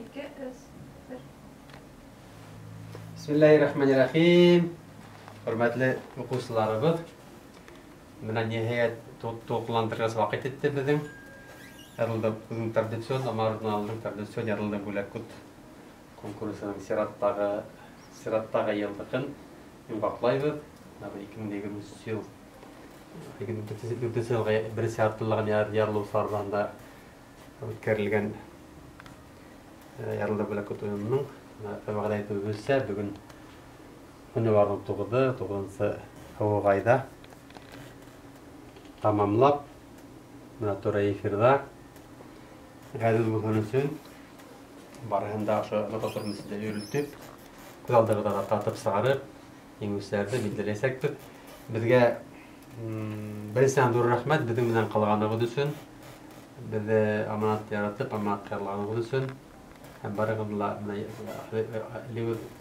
2, 3, 1. Бисмиллахир-рахманир-рахим. Хөрмәтле укучыларыбыз, менә ниһаять тукландыргыч вакыт итте безнең. Ярылды безнең традицион, Амар журналының традицион Ярылды бүләк кут конкурсының сираттагы елдыгын йомгаклайбыз. Менә бу 2023 ел, 2024 елга беренче яртылыгын ярылучылардан үткәрелгән Ярылды бүләк кут уенының вәгъдә итүебезчә, бүген гыйнварның 9-ы, 9-нчы айда тамамлап, менә туры эфирда гадел булсын өчен барыһын да ошо лототрон эчендә өйрәтеп, күз алдыгызга да тартып чыгарып, җиңүчеләрне билгеләячәкбез. Безгә беренчедән зур рәхмәт безнең белән калганыгыз өчен, безне аманат яратып, аманат калганыгыз өчен. Һәм барыгызны да менә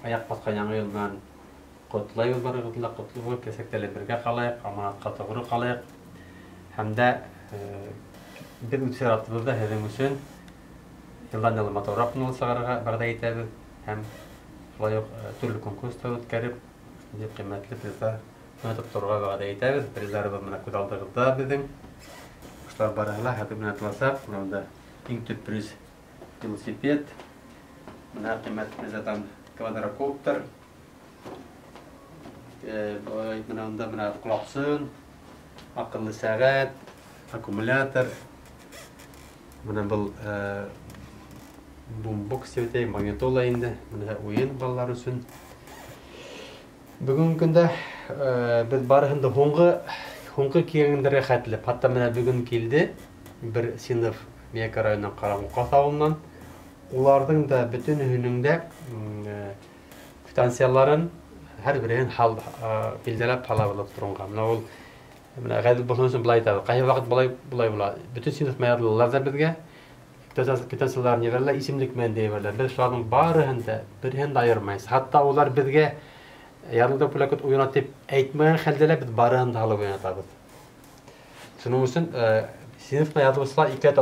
аяк баскан яңа ел белән котлайбыз, барыгызны да котлы булып, киләчәктә әле бергә калайык, аманатка тугры калайык. Һәм дә без үз чиратыбызда һеҙҙең өсөн йылдан-йыл матурыраҡ күңел сығарырға вәғәҙә итәбеҙ һәм шулай уҡ төрлө конкурстар үткәреп, шундай ҡиммәтле приздар уйнатып торорға вәғәҙә итәбеҙ. Приздарыбыҙ менән күҙ алдығыҙҙа беҙҙең. Ҡоштар барыһы ла хәҙер менән тыласаҡ. Бына бында иң төп приз велосипед, бына ҡиммәтле приздарҙан квадрокоптер, бына унда бына ҡолаҡсын, аҡыллы сәғәт, аккумулятор. Бына был бумбокс тип әйтәйек, магнитола инде. Бына уйын балалар өсөн. Бөгөнгө көндә беҙ барыһын да һуңғы килгәндәргә хәтле. Хатта менә бөгөн килде бер синыф Миәкә районынан Ҡарамуҡас ауылынан. Уларҙың да бөтөнөһөнөң дә квитанцияларын һәр береһен билдәләп һалабыҙ электронға. Менә ул менә ғәҙел булһын өсөн былай әйтәбеҙ. Ҡайһы ваҡыт былай була. Бөтөн синыф яҙылалар ҙа беҙгә. Квитанцияларын ебәрәләр, исемлек менән дә ебәрәләр. Беҙ шуларҙың барыһын да береһен дә айырмайбыҙ. Хатта улар беҙгә Ярылды бүләк уйна тип әйтмәгән хәлдә лә беҙ барыһын да һалып уйнатабыҙ. Шуның өсөн синыфта яҙыусылар икеләтә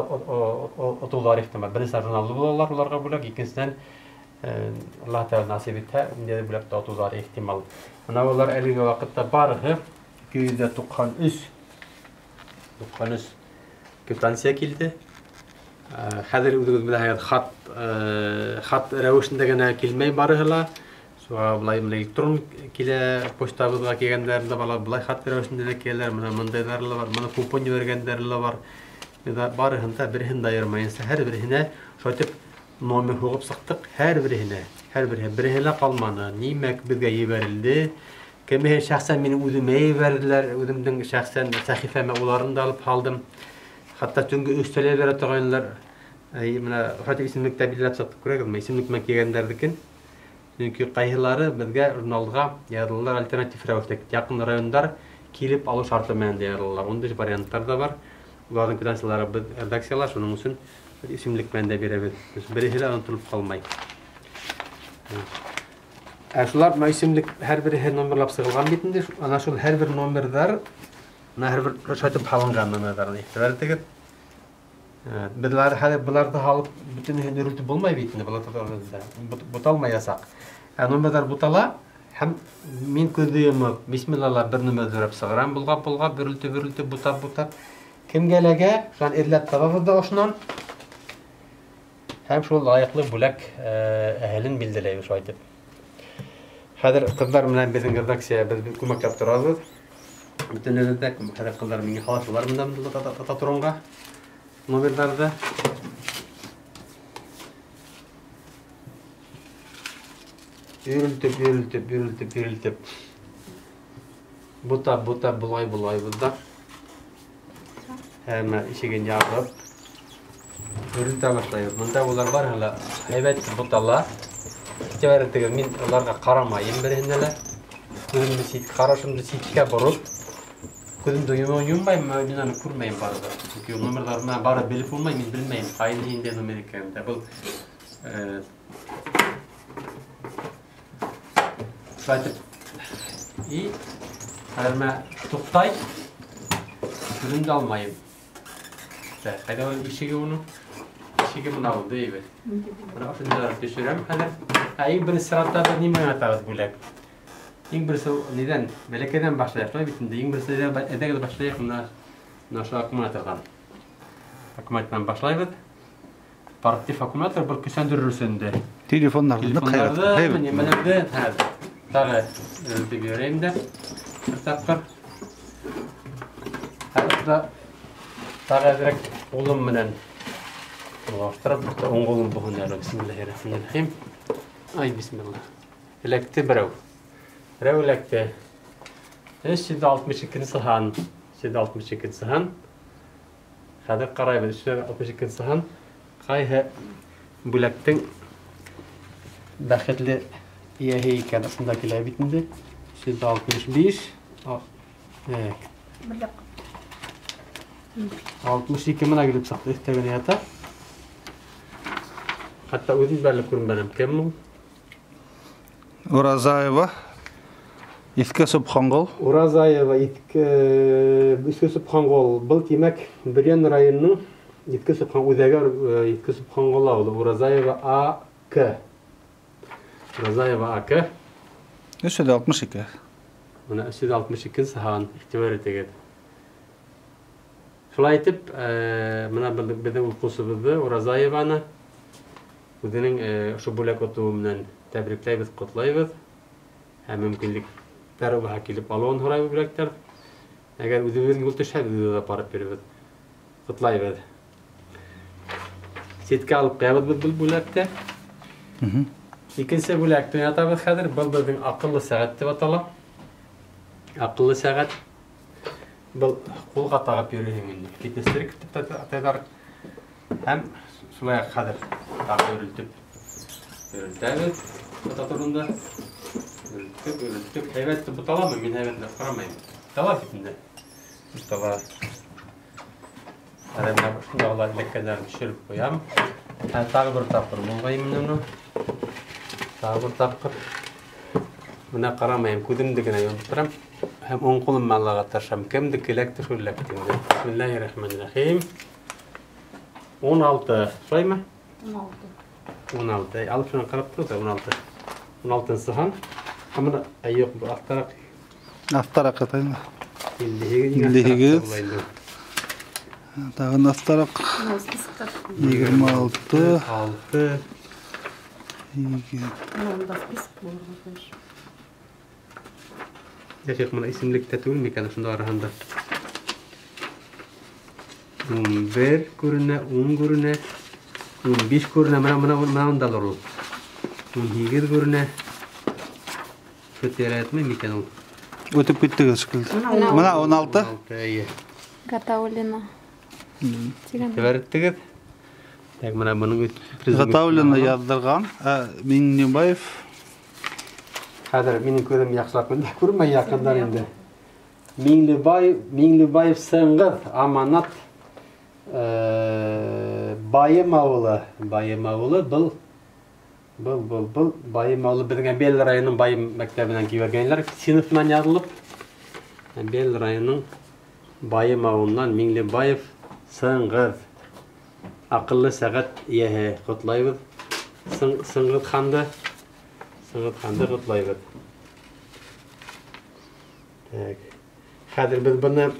отыуҙар ихтимал. Беренсенән журналлы булалар, уларға бүләк, икенсенән Аллаһ Тәғәлә насип итһә, ниндәйҙер бүләк тә отыуҙар ихтимал. Бына улар әлеге ваҡытта барыһы ике йөҙ ҙә туҡһан өс, туҡһан өс квитанция килде. Хәҙер үҙегеҙ беләһегеҙ, хат рәүешендә генә килмәй барыһы ла. Шуға былай менә электрон килә, почтабыҙға килгәндәр ҙә бала, былай хат рәүешендә лә киләләр, менә мындайҙары ла бар, менә купон ебәргәндәре лә бар. Бына барыһын да береһен дә айырмайынса, һәр береһенә шулай итеп номер һуғып сыҡтыҡ, һәр береһенә, һәр береһе, береһе лә ҡалманы. Нимәк беҙгә ебәрелде? Кемеһе шәхсән минең үҙемә ебәрҙеләр, үҙемдең шәхсән сәхифәмә уларын да алып һалдым. Хатта төнгө өстәл ебәрә торғайнылар. Әй, менә шулай итеп исемлектә билдәләп сыҡтыҡ, күрәгеҙме? Исемлек менән килгәндәрҙекен. Сөнки ҡайһылары беҙгә журналға яҙылалар альтернатив рәүештә, яҡын райондар килеп алыу шарты менән дә яҙылалар. Ундай варианттар ҙа бар. Уларҙың квитанциялары беҙ редакцияла, шуның өсөн исемлек менән дә бирәбеҙ. Береһе лә онотолоп ҡалмай. Ә шулар бына исемлек һәр береһе номерлап сығылған бит инде. Ана шул һәр бер номерҙар, бына һәр бер шулай итеп һалынған номерҙар. Иғтибар итегеҙ. Беҙләр хәҙер быларҙы һалып бөтөнөһөн өйрәтеп булмай бит инде, былар буталмаясаҡ. Ә номерҙар бутала һәм мин күҙҙе йомоп, бисмиллалар бер номер ҙурап сығарам, болғап-болғап, бөрөлтөп-бөрөлтөп, бутап-бутап. Кемгә эләгә, шунан эҙләп табабыҙ ҙа ошонан. Һәм шул лайыҡлы бүләк әһелен билдәләйбеҙ шулай итеп. Хәҙер ҡыҙҙар менән беҙҙең редакция, беҙ күмәкләп торабыҙ. Бөтөнөбөҙ ҙә хәҙер ҡыҙҙар миңә һалашалар бында лототронға номерҙарҙы. Өйрөлтөп, өйрөлтөп, өйрөлтөп, өйрөлтөп. Бутап, бутап, булай, булай бында. Һәм ишеген ябып өйрөлтә башлайбыҙ. Бында улар барыһы ла һәйбәт бутала. Иғтибар итегеҙ, мин уларға ҡарамайым береһенә лә. Күҙемде сит, ҡарашымды ситкә бороп, күҙемде йомайым, мин аны күрмәйем барыбер. Сөнки ул номерҙар менән бары белеп булмай, мин белмәйем ҡайһы ниндәй номер икәнен дә. Был шулай итеп, и хәҙер менә туҡтай, күҙемде алмайым. Ҡайҙа ул ишеге уның? Ишеге менә ул, дейбеҙ. Менә ошонда төшөрәм хәҙер. Ә иң беренсе сиратта беҙ нимә атабыҙ бүләк? Иң беренсе нидән? Бәләкәйҙән башлайыҡ, шулай бит инде. Иң беренсе әйҙәгеҙ башлайыҡ менә ошо аккумуляторҙан. Аккумуляторҙан башлайбыҙ. Портатив аккумулятор был көсәндерер өсөн инде. Телефоннарҙы, нимәләрҙе, тағы өрөлтөп ебәрәйем дә бер тапҡыр. Хәҙер тағы әҙерәк ҡулым менән булаштырып, уң ҡулым булһын әле. Бисмиллаһир-рахманир-рахим. Ай, бисмилла. Эләкте берәү. Берәү эләкте. 362 һан. 362 һан. Хәҙер ҡарайбыҙ, 362 һан. Ҡайһы бүләктең бәхетле эйәһе икән, ошонда килә бит инде. 365. 62 менә килеп сыҡты, өҫтә генә ята. Хатта үҙем бәрлеп күренмәнем. Кем ул? Уразаева. Иҫке Субханғол. Уразаева, Иҫке Субханғол. Был тимәк Бөрйән районының Иҫке Субхан үҙәге, Иҫке Субханғол ауылы. Уразаева А.К. Уразаева А.К. 362. Бына 362 һан, иғтибар итегеҙ. Шулай итеп, бына беҙҙең уҡыусыбыҙҙы Уразаеваны үҙенең ошо бүләк отоуы менән тәбрикләйбеҙ, ҡотлайбыҙ. Һәм мөмкинлектәр булһа килеп алыуын һорайбыҙ бүләктәр. Әгәр үҙебеҙҙең юл төшһә, беҙ үҙебеҙ апарып бирербеҙ. Ҡотлайбыҙ. Ситкә алып ҡуябыҙ беҙ был бүләкте. Икенсе бүләкте уйнатабыҙ хәҙер. Был беҙҙең аҡыллы сәғәт тип атала. Аҡыллы сәғәт. Был ҡулға тағып йөрөйһөң инде. Фитнес-трекер тип атайҙар. Һәм шулай уҡ хәҙер тағы өрөлтөп өрөлтәбеҙ. Быта турында. Өрөлтөп, өрөлтөп. Һәйбәт тип буталамы? Мин һәйбәтләп ҡарамайым. Бутала бит инде. Бутала. Әле менә шундағылар эләккәндәрен төшөрөп ҡуям. Һәм тағы бер тапҡыр булғайым мин уны. Тағы бер тапҡыр. Менә ҡарамайым, күҙемде генә йомоп торам. Һәм уң ҡулым менән аллаға тырышам. Кемдеке эләкте, шул эләкте инде. Бисмиллаһир-рахманир-рахим. 16, шулаймы? 16. 16. Алып шуны ҡарап тор ҙа, 16. 16-нсы һан. Һәм бына, әй, юҡ, был аҫтараҡ. Аҫтараҡ атайым. 58. 58. Тағын аҫтараҡ. 26. 6. Ике. Дәҡиҡ, бына исемлектә түгел микән ошонда араһында? 11 күренә, 10 күренә, 15 күренә, мына ундалыр ул. 18 күренә. Шул тирә ятмай микән ул? Үтеп киттегеҙ шикелле. Мына 16. 16, эйе. Гатауллина. Тигән. Иғтибар иттегеҙ. Так, мына бының призын Гатауллина күренә. яҙҙырған, Миңнебаев. Хәҙер минең күҙем яҡшылап күрмәй яҡындан инде. Миңлебаев Сыңғыҙ, Аманат, Байым ауылы. Байым ауылы был Байым ауылы беҙҙең Әбйәлил районының Байым мәктәбенән килгәнләр, синыф менән яҙылып. Әбйәлил районының Байым ауылынан Миңлебаев Сыңғыҙ. Аҡыллы сәғәт эйәһе, ҡотлайбыҙ. Сыңғыҙ ханды. Сыңғыҙ ханды ҡотлайбыҙ. Так. Хәҙер беҙ быны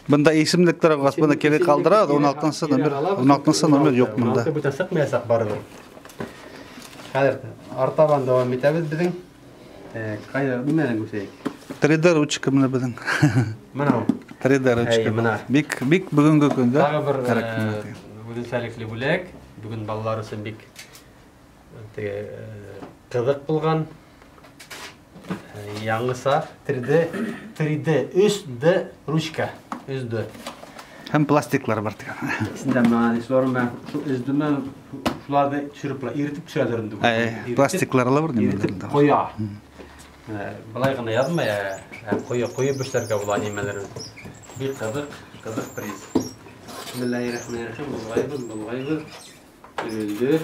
Бында исемлектәр ағас, быны кире ҡалдырабыҙ, Исемлектәр ун алтынсы кире номер, алабыҙ. ун алтынсы номер юҡ бында. Ун алты бүтән сыҡмаясаҡ барыбер. Хәҙер артабан дауам итәбеҙ беҙҙең. Ҡайҙа, нимәнән күсәйек? 3D ручка менә беҙҙең. Мына ул. 3D ручка. Әй, мына. Бик, бик бөгөнгө көндә Тағы бер, кәрәк менә. үҙенсәлекле бүләк. Бөгөн балалар өсөн бик теге, ҡыҙыҡ булған. Яңыса 3D, 3D, 3D ручка. 3D. Һәм пластиклар бар тигән. Эсендә мына шулар менән, шу 3D менән шуларҙы төшөрөп була, иретеп төшәләр инде. Әй, Иретеп пластиклар ла бар нимәләр иретеп дә. ҡоя. Былай ғына яҙмай, ҡойоп эшләргә була нимәләр. Бик ҡыҙыҡ, ҡыҙыҡ приз. Бисмиллаһир-рахманир-рахим. Булғайбыҙ, булғайбыҙ. Өрөлдө.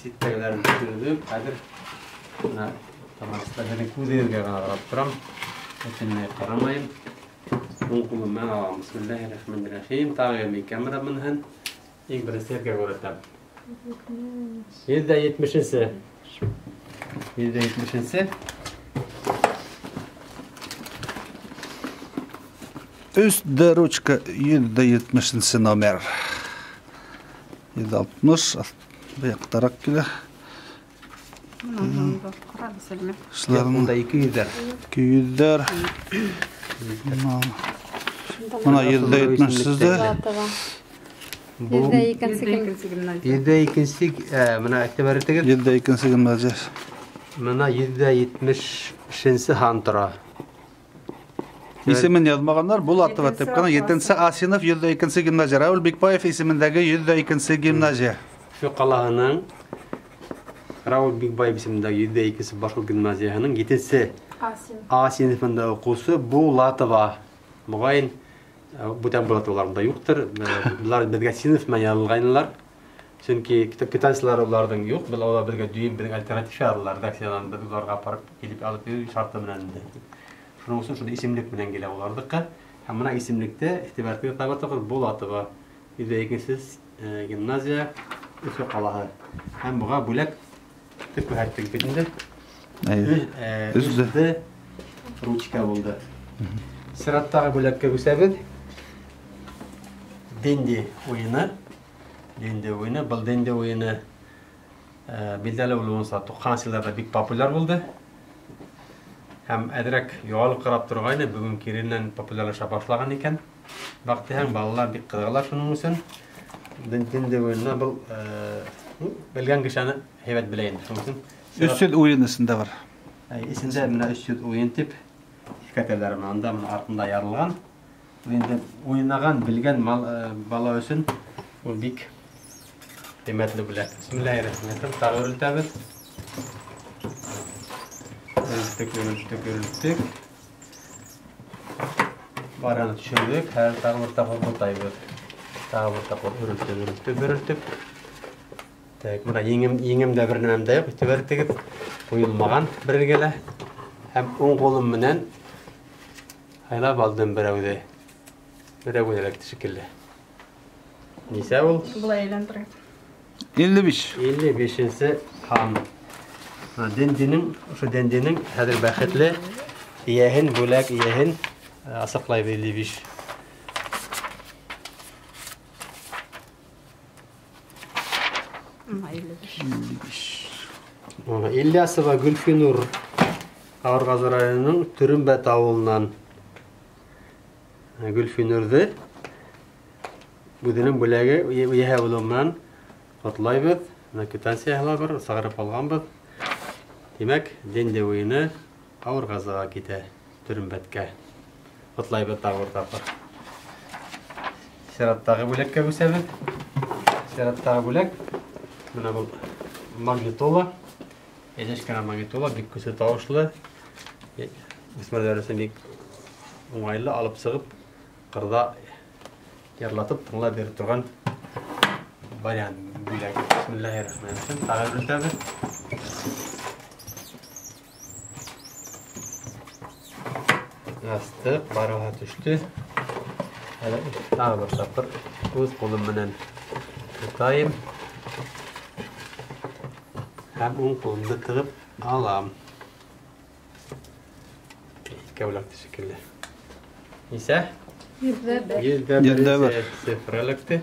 Ситтәгеләрен төшөрҙөк. Хәҙер бына тамашасылар күҙегеҙгә генә ҡарап торам. Бөтөнләй ҡарамайым. Уң ҡулым менән алам. Бисмиллаһир-рахманир-рахим. Тағы микән менә быныһын. Иң беренсе һеҙгә күрһәтәм. 170-нсе. 170-нсе. Өс Д ручка 170-нсе номер. 160 бу яҡтараҡ килә. Шуларҙың Унда 200-ҙәр. 200-ҙәр. Мына 170-де. Булатова. Бу 102-нсе гимназия. 102-нсе, мына иғтибар итегеҙ. 102-нсе гимназия. Мына 170-нсе һан тора. Исемен яҙмағандар, Булатова тип ҡына. 7-нсе А синыф, 102-нсе гимназия. Рауль Бикбаев исемендәге 102-нсе гимназия. Өфө ҡалаһының Рауль Бикбаев исемендәге 102-нсе башҡорт гимназияһының 7-нсе А синыф. А синыфында уҡыусы Булатова. Моғайын, бүтән Булатовалар унда юҡтыр. Былар беҙгә синыф менән яҙылғайнылар. Сөнки квитанциялары уларҙың юҡ. Был улар беҙгә дөйөм, беҙҙең альтернатив яҙылар. Редакциянан беҙ уларға апарып килеп алып биреү шарты менән инде. Шуның өсөн шундай исемлек менән килә уларҙыҡы. Һәм мына исемлектә иғтибар итегеҙ, тағы бер тапҡыр Булатова 102-нсе гимназия, Өфө ҡалаһы. Һәм быға бүләк тип күрһәттек бит инде. Әйе. Өс Д ручка булды. Сираттағы бүләккә күсәбеҙ. Денди уйыны. Денди уйыны. Был денди уйыны, билдәле булыуынса туҡһанынсы йылдарҙа бик популяр булды. Һәм әҙерәк юғалып ҡарап торғайны, бөгөн киренән популярлаша башлаған икән. Баҡтиһәң, балалар бик ҡыҙығалар шуның өсөн. Денди уйынына был, белгән кешене һәйбәт белә инде. Шуның өсөн 300 уйын эсендә бар. Әй, эсендә менә 300 уйын тип иҫкәртәләр менә анда, менә артында ярылған. Инде уйнаған, белгән бала өсөн ул бик ҡиммәтле бүләк. Бисмиллаһир-рахманир-рахим. Тағы үрелтәбеҙ. Үрелттек, үрелттек, үрелттек. Бараны төшөрҙөк. Хәҙер тағы бер тапҡыр бутайбыҙ. Тағы бер тапҡыр үрелтеп, үрелтеп, үрелтеп. Так, мына еңемдә бер нәмәм дә юҡ, иғтибар итегеҙ. Ҡуйылмаған бер ергә лә. Һәм уң ҡулым менән һайлап алдым берәүҙе. Берәү эләкте шикелле. Нисә ул? Былай әйләндерегеҙ. 55. 55-нсе һан. Мына Дендинең, ошо Дендинең хәҙер бәхетле эйәһен, бүләк эйәһен асыҡлайбыҙ 55. Мына 55. Мына Ильясова Гөлфинур Ауырғазы районының Төрөмбәт ауылынан. Гөлфинурҙы үҙенең бүләге эйәһе булыу менән ҡотлайбыҙ. Мына квитанцияһы ла бар, сығарып алғанбыҙ. Тимәк, Денди уйыны Ауырғазыға китә, Төрөмбәткә. Ҡотлайбыҙ тағы бер тапҡыр. Сираттағы бүләккә күсәбеҙ. Сираттағы бүләк мына был магнитола. Әжәш кенә магнитола, бик көслө тауышлы. Үҫмерҙәр өсөн бик уңайлы, алып сығып, ҡырҙа йырлатып, тыңлап биреп торған вариант бүләк. Бисмиллаһир-рахманир-рахим. Тағы үрелтәбеҙ. Астыҡ, барыға төштө. Әле тағы бер тапҡыр үҙ ҡулым менән тотайым. Һәм уң ҡулымды тығып алам. Икәү эләкте шикелле. Нисә? 101. Йөҙҙә 101. бер цифр эләкте.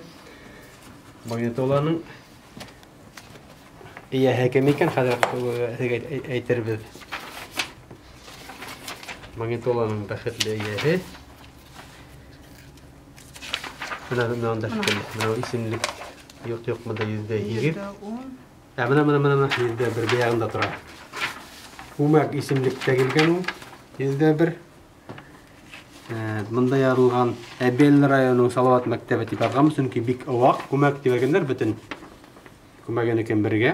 Магнитоланың эйәһе кем икән, хәҙер һеҙгә әйтербеҙ. Магнитоланың бәхетле эйәһе. Мына, мына унда шикелле. Мына исемлек юҡ, юҡ, бында 108. 110. Ә, мына, мына, мына, мына, 101 быяғында тора. Күмәк исемлектә килгән ул. 101. Бында ярылған Әбел районының Салават мәктәбе тип яҙған, сөнки бик ваҡ күмәк тип әйткәндәр, бөтөн күмәген икән бергә.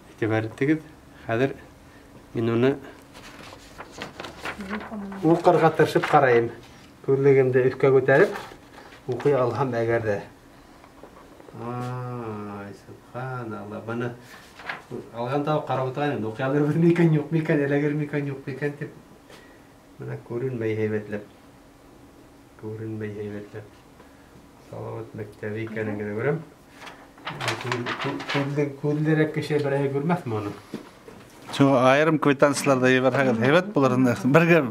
Иғтибар итегеҙ, хәҙер мин уны уҡырға тырышып ҡарайым. Күҙлегемде өҫкә күтәреп уҡый алһам әгәр ҙә. Ай, субханалла, быны алған тауыҡ ҡарап ултырған инде, уҡый алырбыҙ микән, юҡ микән, эләгер микән, юҡ микән тип. Бына күренмәй һәйбәтләп. Күренмәй һәйбәтләп. Салават мәктәбе икәнен генә күрәм. Күҙлерәк кеше берәй күрмәҫме уны? Шуға айырым квитанцияларҙа ебәрһәгеҙ һәйбәт булыр ине. Бергә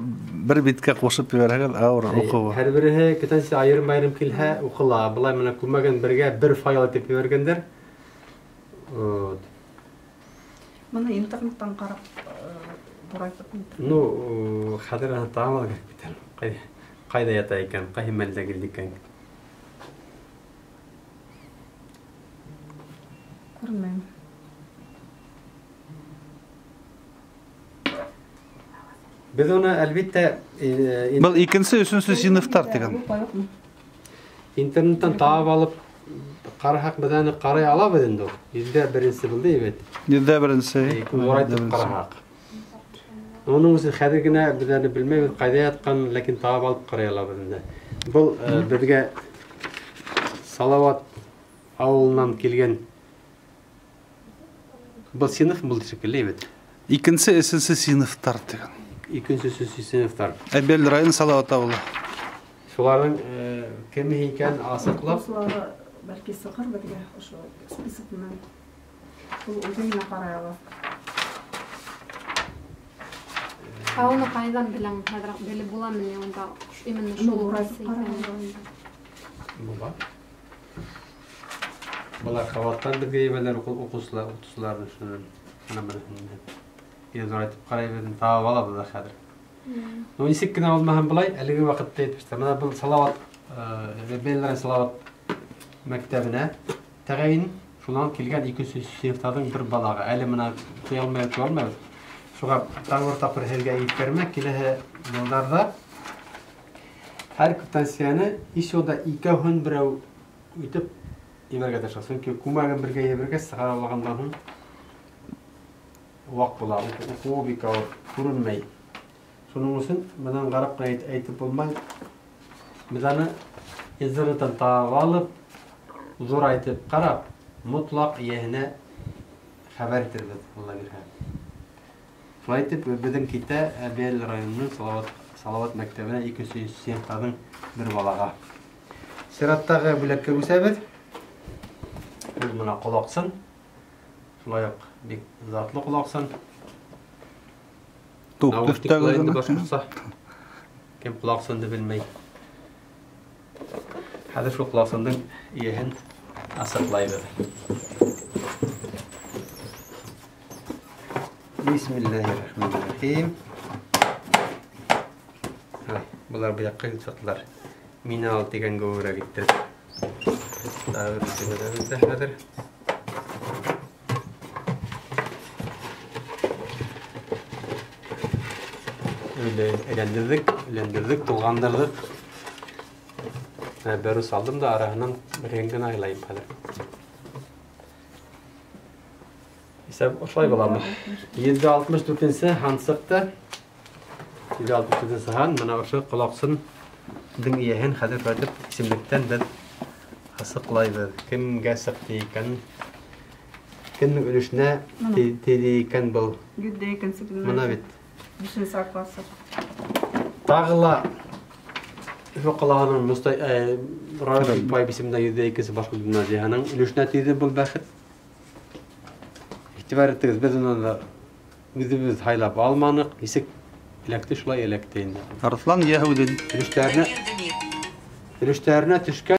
бер биткә ҡушып ебәрһәгеҙ ауыр уҡыуы. Һәр береһе квитанция айырым-айырым килһә уҡыла. Былай менән күмәген бергә бер файл итеп ебәргәндәр. Вот. Быны интернеттан ҡарап ҙурайтып. Ну, хәҙер аны тағы ла кәрәк бит әле. Ҡайҙа ята икән, ҡайһы мәлдә килде икән? Күрмәйем. Беҙ уны, әлбиттә, Был икенсе, өсөнсө синыфтар тигән. Интернеттан табып алып ҡараһаҡ, беҙ аны ҡарай алабыҙ инде ул. 101-нсе булды бит. 101-нсе. Ҙурайтып ҡараһаҡ. Уның өсөн хәҙер генә беҙ әле белмәйбеҙ ҡайҙа ятҡанын, ләкин табып алып ҡарай алабыҙ инде. Был беҙгә Салават ауылынан килгән был синыф булды шикелле бит. Икенсе, өсөнсө синыфтар тигән. Икенсе, өсөнсө синыфтар. Әбел район Салават ауылы. Шуларҙың кеме икән асыҡлап. Шулары бәлки сығыр беҙгә ошо список менән. Ул үҙе генә ҡарай ала. Ә уны ҡайҙан беләң, хәҙер белеп буламы ни унда именно шул Ну, урасы ҡарай икәнен? ала. Була. Былар ҡабаттан беҙгә ебәрәләр уҡыусылар, уҡытыусыларҙы шунан. Ана береһендә. Ҙурайтып ҡарайбыҙ, табып алабыҙ ҙа хәҙер. Ну, нисек кенә булмаһын былай, әлеге ваҡытта әйтеп, бына был Салават, Бәлләрән Салават мәктәбенә тәғәйен шунан килгән икенсе синыфтарҙың бер балаға. Әле бына тыя алмай, тыя алмайбыҙ. Шуға тағы бер тапҡыр һеҙгә еткермәк, киләһе йылдарҙа һәр квитанцияны иш юлда икәүһен берәү итеп ебәргә тырышабыҙ. Сөнки күмәген бергә ебәргәс, сығара алғандан һуң ваҡ була, уҡыуы бик ауыр, күренмәй. Шуның өсөн бынан ҡарап ҡына әйтеп булмай. Беҙ аны интернеттан табып алып, ҙурайтып ҡарап, мотлаҡ эйәһенә хәбәр итербеҙ, Алла бирһә. Шулай итеп, беҙҙең китә Әбйәлил районының Салават мәктәбенә икенсе синыфтарҙың бер балаға. Сираттағы бүләккә күсәбеҙ. Ул бына ҡолаҡсын. Шулай уҡ бик затлы ҡолаҡсын. Туп Наушник төҫтәге була инде генә. башҡортса. Кем ҡолаҡсынды белмәй. Хәҙер шул ҡолаҡсындың эйәһен асыҡлайбыҙ. Бисмиллаһир-рахманир-рахим. Ай, былар был яҡҡа килеп сыҡтылар. Мине ал тигән кеүегерәк иттереп. Тағы бер себерәбеҙ ҙә хәҙер. Әйләндерҙек, әйләндерҙек, тулғандырҙыҡ. Бер ус алдым да араһынан береһен генә айлайым хәҙер. Исәп ошолай буламы? 164-нсе һан сыҡты. 164-нсе һан, бына ошо ҡолаҡсындың эйәһен хәҙер шулайтып исемлектән беҙ асыҡлайбыҙ. Кемгә сыҡты икән? Кемдең өлөшөнә Бына. тейҙе икән был? 102-нсе гимназия. Бына бит. Бишенсе классы. Тағы ла Өфө ҡалаһының Район Бикбаев исемендәге 102-нсе башҡорт гимназияһының өлөшөнә тейҙе был бәхет. Иғтибар итегеҙ, беҙ уны да үҙебеҙ һайлап алманыҡ. Нисек эләкте, шулай эләкте инде. Арыҫлан Йәһүҙин. Өлөштәренә төшкән